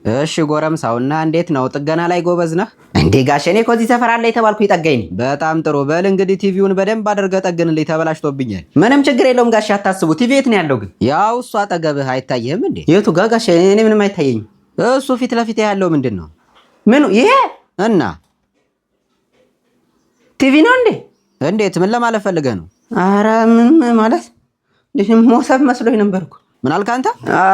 እሺ ጎረምሳውና እንዴት ነው ጥገና ላይ ጎበዝ ነህ? እንዴ ጋሼ፣ እኔ እኮ እዚህ ሰፈር አለ የተባልኩ ይጠጋኝ ነኝ። በጣም ጥሩ። በል እንግዲህ ቲቪውን በደንብ አድርገህ ጠግንልኝ፣ ተበላሽቶብኛል። ምንም ችግር የለውም ጋሼ፣ አታስቡ። ቲቪ የት ነው ያለው ግን? ያው እሱ አጠገብህ አይታይህም እንዴ? የቱ ጋ ጋሼ? እኔ ምንም አይታየኝም። እሱ ፊት ለፊት ያለው ምንድን ነው? ምኑ ይሄ? እና ቲቪ ነው እንዴ? እንዴት? ምን ለማለት ፈልገህ ነው? አረ ምንም ማለት ሞሰብ መስሎኝ ነበርኩ። ምን አልክ አንተ?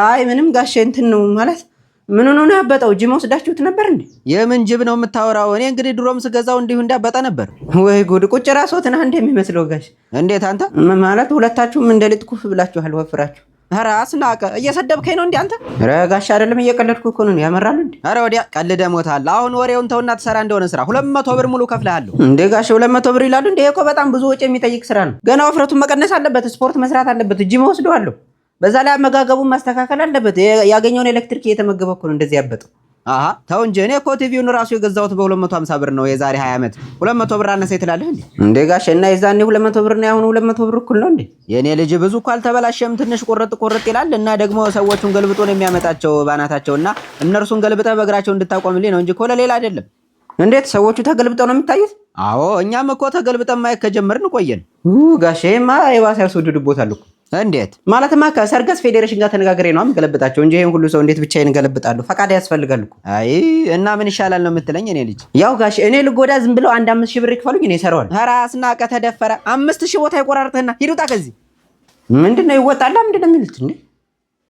አይ ምንም ጋሼ፣ እንትን ነው ማለት ምን ሆኖ ነው ያበጠው? ጅም ወስዳችሁት ነበር እንዴ? የምን ጅብ ነው የምታወራው? እኔ እንግዲህ ድሮም ስገዛው እንዲሁ እንዳበጠ ነበር። ወይ ጉድ! ቁጭ ራስዎትን አንድ የሚመስለው ጋሽ። እንዴት አንተ? ማለት ሁለታችሁም እንደ ልጥ ኩፍ ብላችኋል፣ ወፍራችሁ። ኧረ አስናቀ፣ እየሰደብከኝ ነው እንዴ አንተ? ኧረ ጋሽ አይደለም፣ እየቀለድኩ እኮ ነው። ያመራሉ እንዴ? ኧረ ወዲያ ቀልደ ሞታል። አሁን ወሬውን ተውና ትሰራ እንደሆነ ስራ። 200 ብር ሙሉ ከፍልሃለሁ። እንዴ ጋሽ 200 ብር ይላሉ እንዴ? እኮ በጣም ብዙ ወጪ የሚጠይቅ ስራ ነው። ገና ውፍረቱን መቀነስ አለበት፣ ስፖርት መስራት አለበት፣ ጅም ወስደዋለሁ። በዛ ላይ አመጋገቡን ማስተካከል አለበት። ያገኘውን ኤሌክትሪክ እየተመገበ እኮ ነው እንደዚህ ያበጠው። አሃ ተው እንጂ፣ እኔ እኮ ቲቪውን ራሱ የገዛሁት በ250 ብር ነው የዛሬ 20 ዓመት። 200 ብር አነሰ ትላለህ እንዴ? እንዴ ጋሽ፣ እና የዛኔ 200 ብር እና ያሁኑ 200 ብር እኩል ነው እንዴ? የኔ ልጅ ብዙ እኮ አልተበላሸም፣ ትንሽ ቁርጥ ቁርጥ ይላል። እና ደግሞ ሰዎቹን ገልብጦ ነው የሚያመጣቸው ባናታቸውና እነርሱን ገልብጠህ በእግራቸው እንድታቆምልኝ ነው እንጂ እኮ ለሌላ አይደለም። እንዴት ሰዎቹ ተገልብጠው ነው የሚታዩት? አዎ እኛም እኮ ተገልብጠን ማየት ከጀመርን ቆየን። ጋሼማ የባሰ ያስወድድቦታል እኮ። እንዴት ማለትማ ከሰርከስ ፌዴሬሽን ጋር ተነጋግሬ ነው የምገለብጣቸው እንጂ ይሄን ሁሉ ሰው እንዴት ብቻዬን እገለብጣለሁ? ፈቃድ ያስፈልጋል እኮ። አይ እና ምን ይሻላል ነው የምትለኝ? እኔ ልጅ ያው ጋሽ እኔ ልጎዳ፣ ዝም ብለው አንድ 5,000 ብር ይክፈሉኝ፣ እኔ እሰራዋለሁ። ኧረ አስናቀ ተደፈረ። 5,000 ቦታ ይቆራርጥህና ሂድ ውጣ ከዚህ። ምንድን ነው ይወጣላ? ምንድን ነው የሚሉት እንዴ?